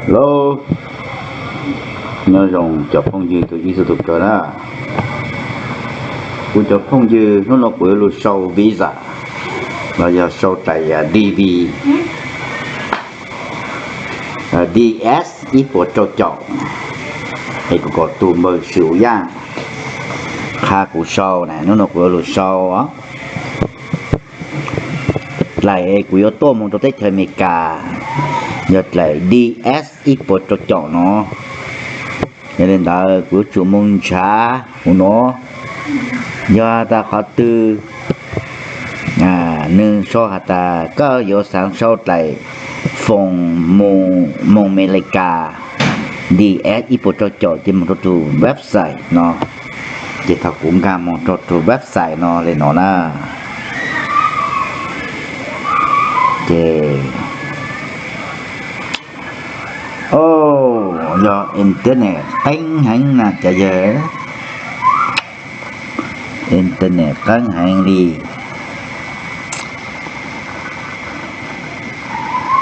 Hello, nyob zoo cov phooj ywg tus ib txhia tus kawg na. Kuv cov phooj ywg, hnub no kuv yuav lug sau visa los yog sau tais DV, DS ib puas rau caum, es kuv kom tus npawg Swm Yaj qha kuv sau na, hnub no kuv yuav lug sau os. Dlaim kuv yuav tuaj moog rau teb chaws Amelikas yog dlaim DS ib puas rau caum no. Yog li ntawd kuv yuav tsum moog ntshav huv nuav. Yog has tas qhov twg nwg sau has tas koj yuav xaav sau dlaim foom moog Amelikas DS ib puas rau caum ces moog rau tug website no, ces thaum kuv nkaag moog rau tug website no li no na, ces o, yog internet qeeb heev na cov yawg, internet qeeb heev li.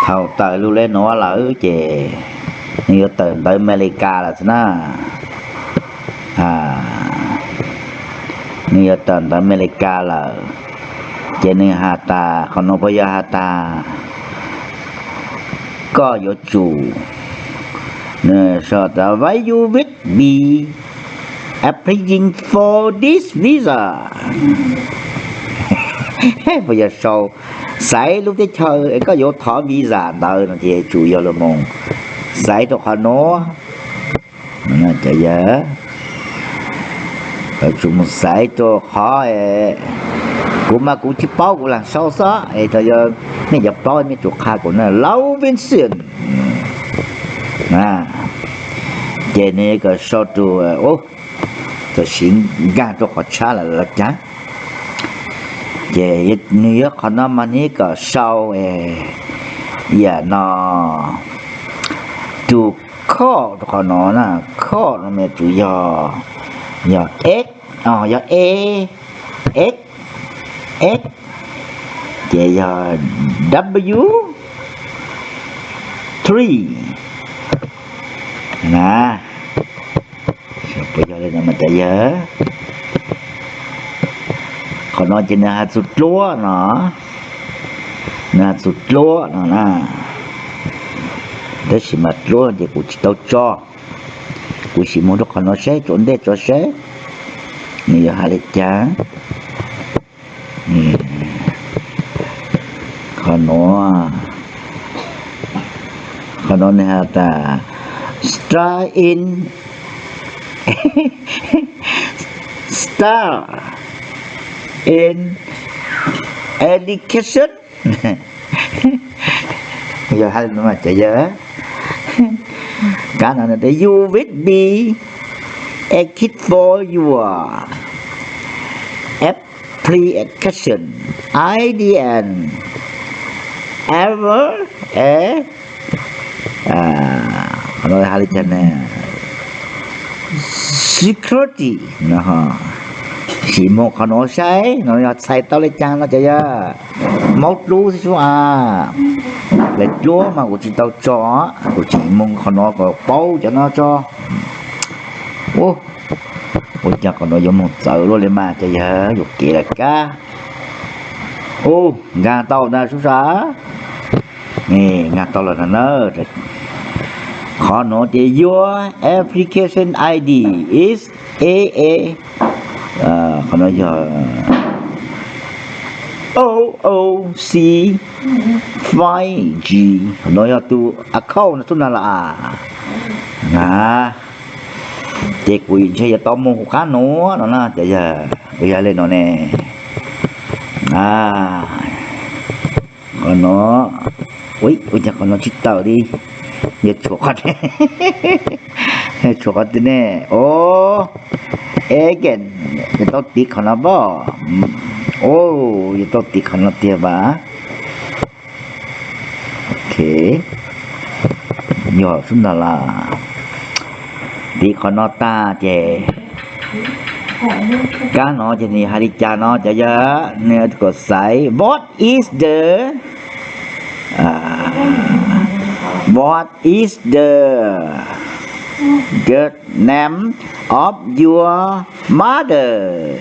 Thaum tawm lug le nuav lawm ces nwg yuav tawm ntawv Amelikas lawm xwb na. Nwg yuav tawm ntawv Amelikas lawm, ces nwg has tas qhov nuav puas yog has tas koj yuav tsum, nwg sau tas why you would be applying for this visa. Puas yog sau xaiv lub teb chaws es koj yuav thov visa ntawd no ces tsum yog lug moog xaiv rau qhov nuav. Cov yawg, tsum moog xaiv rau qhov, kuv mas kuv tsis paub, kuv lam sau xwb es yog mej cov paub mej tsum qha kuv na, Lao Vincent. Ces nwg yuav kom sau rua, tam sim nkaag rua qhov tshab lawm los caag. Ces nwg yuav qhov no mas nwg yuav kom sau yam no, tus code rua qhov no na, code no mas tsum yog, yog X, yog E, X, X, ces yog W three na. Puas yog li no mas cov yawg? Qhov no ces nwg has txug dluab no, nwg has txug dluab no na. Tab sis mas dluab ces kuv tsis tau tso, kuv sim moog rua qhov no saib, tso ntej tso saib nwg yuav has li cas. Qhov no, qhov no nwg has tas start in, start in education. Yog has li no mas cov yawg, kab no, you will be asked for your application ID and ever, qhov no has li cas ne, security no. Sim moog qhov no saib no yog txhais tau li cas no cov yawg. Maub dlub xwb sub a. Lawv dluab mas kuv tsis tau tso, kuv tsim moog qhov no kom paub cov no tso. Ua cas qhov no yuav moog txawv luaj li mas cov yawg, yuam kev lawm kab. Ua, nkaag tau na sub sab. Nkaag tau lawm na. Qhov no ces your application ID is A A, qhov no yog O O C five G, qhov no yog tus account no xwb na los a. Na, ces kuv ntshe yuav tau moog huv qab nuav no na cov yawg, yog li no ne. Qhov no, ua cas qhov no tsis tawm li, yuav tshuav qhov, tshuav qhov twg ne? O, again, yuav tau tiv qhov no pab. O, yuav tau tiv qhov no tiag vas. Ok, yog xwb ntag las. Tiv qhov no tag ces kab no ces nws hais li cas no cov yawg, nws kom xaiv what is the What is the good name of your mother?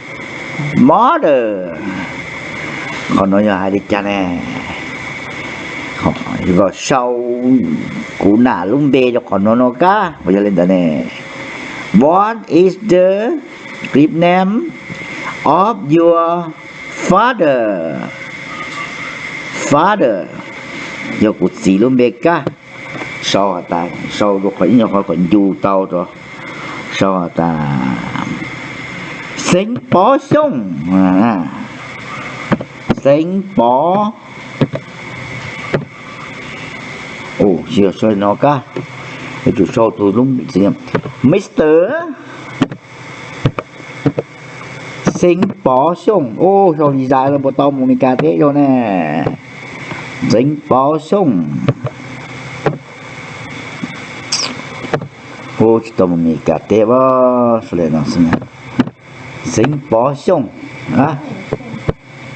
Mother. Qhov no yog hais li cas ne? Yog sau kuv nam lub npe rau qhov no no kab, yog li ntawd ne. What is the good name of your father? Father. Yog kuv txiv lub npe kab. Sau has tas, sau rau qhov ib nyuag qhov kom ncu tau rau. Sau has tas Xeev Pov Xyooj. Xeev Pov. Ua, tsis yog sau no kab. Yuav tsum sau tus lub Mister Xeev Pov Xyooj. Ua, sau li zais los puas tau mus Meskas teb zog ne. Xeev Pov Xyooj. Ua, tsis tau mus Meskas teb a. Sau li no xwb. Xeev Pov Xyooj.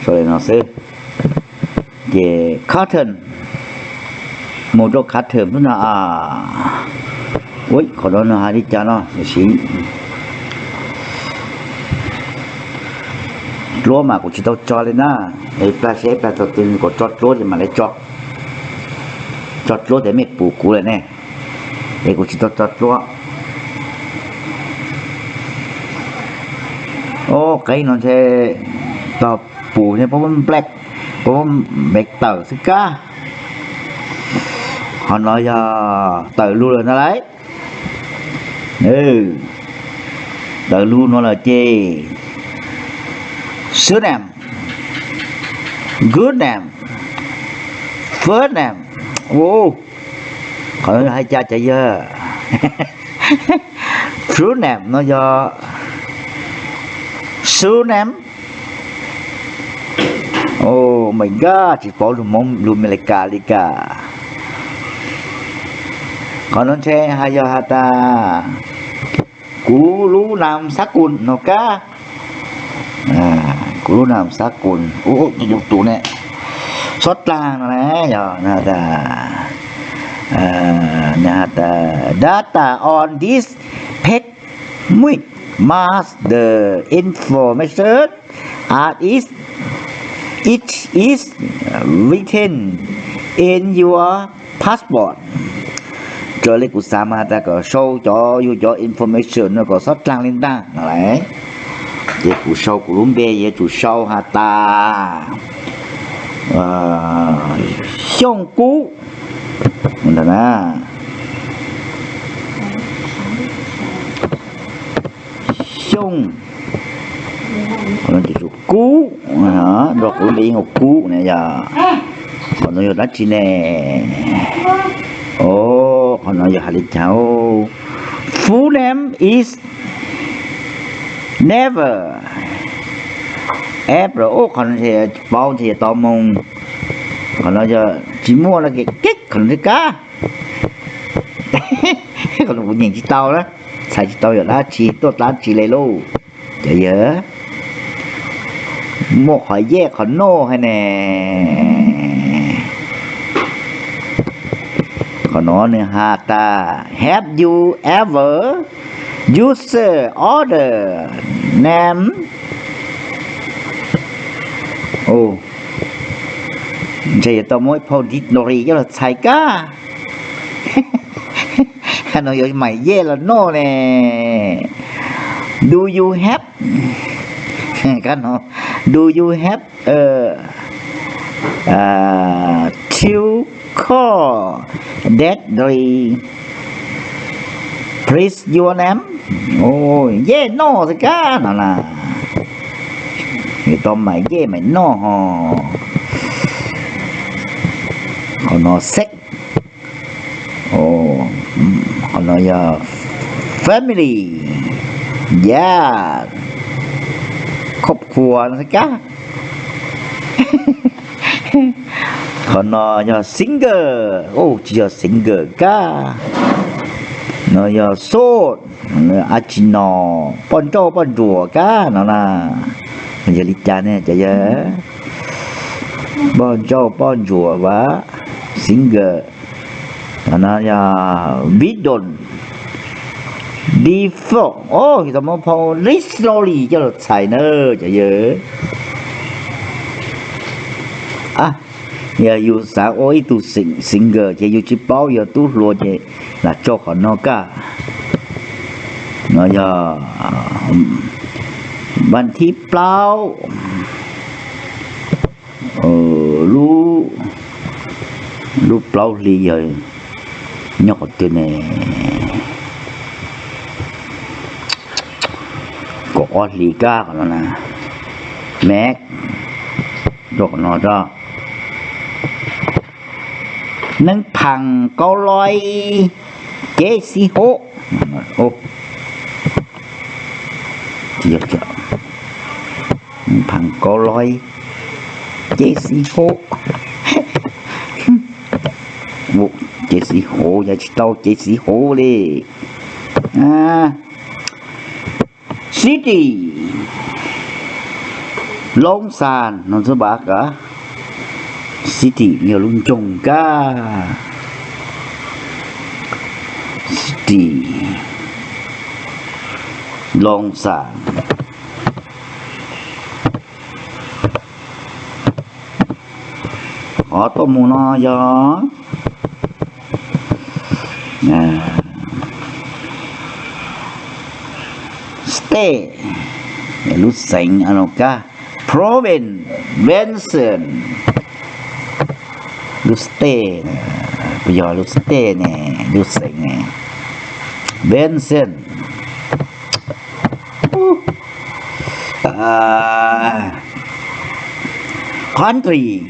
Sau li no xwb. Ces Carton, mus rau Carton xwb no. Ua, qhov no nws hais li cas no, tiam sis dluab mas kuv tsis tau tso li na. Es plag seb plag tau twg kom tso dluab ces mam li tso. Tso dluab ces mej pum kuv lawm ne. Es kuv tsis tau tso dluab. Ob qeeb no ntshe tog pum ntshe pab nplaim, pab nplaim tawm xwb kab. Qhov no yog tawm lug lawm ntag lauj. Tawm lug no lawm ces surname, good name, first name. Ua, qhov no hais cas cov yawg? First name no yog surname. Oh my God, tsis paub lus Hmoob lus Amelikas li cas. Qhov no ntshe hais yog has tas kuv lub nam xab kus no kab. Kuv lub nam xab kus, ub, tus ne, xob dlaag no ne, yog has tas, has tas data on this page must match the information as it, it is written in your passport. Raws li kuv xav mas has tas kom sau cov yug cov information no kom xob dlaag li ntag no lauj. Ces kuv sau kuv lub npe yuav tsum sau has tas Xyooj Kub ntag na. Xyooj, Kub, nrog kuv lub npe yeej hu Kub ne yog. Qhov no yog dab tsi ne? Qhov no yog hais li cas? Full name is never ever. Qhov no tsis paub ntshe yuav tau moog. Qhov no yog tsis muaj no ces keb qhov no thiaj kab. Qhov no kuv nyeem tsis tau na, txhais tsis tau yog dab tsi tuaj dab tsi li lauj. Cov yawg, muaj qhov yej qhov noj hab ne. Qhov no nws has tas, have you ever used other name? Ntshe yuav tau muab ib phau dictionary coj los txhais kab. Qhov no yuav maim yej los noj ne. Do you have, qhov no, do you have a, two card that read, please your name? Yej noj xwb kab no na. Yuav tau maim yej maim noj ho. Qhov no sex. Qhov no yog family, yav, khob khuas no xwb kab. Qhov no yog single, tsis yog single kab. No yog soj, ab tsi no, poj nrauj poj ntsuam kab no na. Yog li cas ne cov yawg? Poj nrauj poj ntsuam vas, single. Yog video default, o, tau muab phau originally coj los txhais na cov yawg. Yog yus xav ua ib tug singer ces yus tsis paub yog tub hluas ces lam tso qhov no kaj. No yog vas thib plaub, lub, lub plaub hli yog nyob qhov twg ne? Kaum ob hlis kab qhov no na, Mac, rau qhov no rau, neeb phaas kaub loib ceb xib hub, neeb phaas kaub loib ceb xib hub, ceb xib hub, yog tsis tau ceb xib hub li. City, Loob Xas no xwb npab ka. City yog lub ncoog kab. City, Loob Xas. Qhov tuaj mus no yog state, lub xeev no kab. Province, Vincent, lub state, puas yog lub state ne, lub xeev ne, Vincent. Country,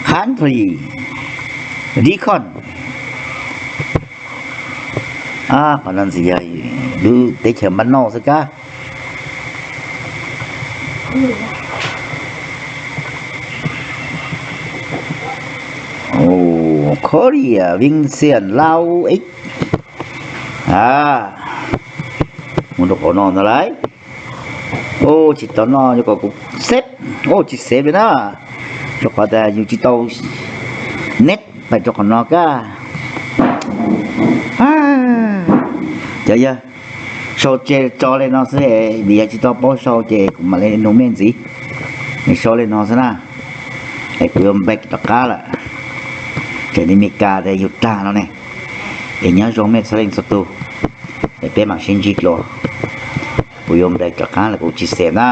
country, Recon. Qhov no ntxiv yog lub teb chaws npab noj xwb kab. Korea, Vincent, Laos, ib, mus rau qhov no ntag lauj. Tsis tau no yog kom kuv xeb, tsis xeb li na, rau qhov tias yus tsis tau net pais rau qhov no kab. Cov yawg, sau tseg tso li no xwb, vim yog tsis tau paub sau ces kuv mam li nug mej ntxiv. Sau li no xwb na, es kuv yuav npe rov qab lawm. Ces nej Meskas tias yus tag no ne, es nyob zoo mej txhua leej txhua tus, es peb mam sib ntsib dlua. Kuv yuav npe rov qab lawm, kuv tsis xeb na.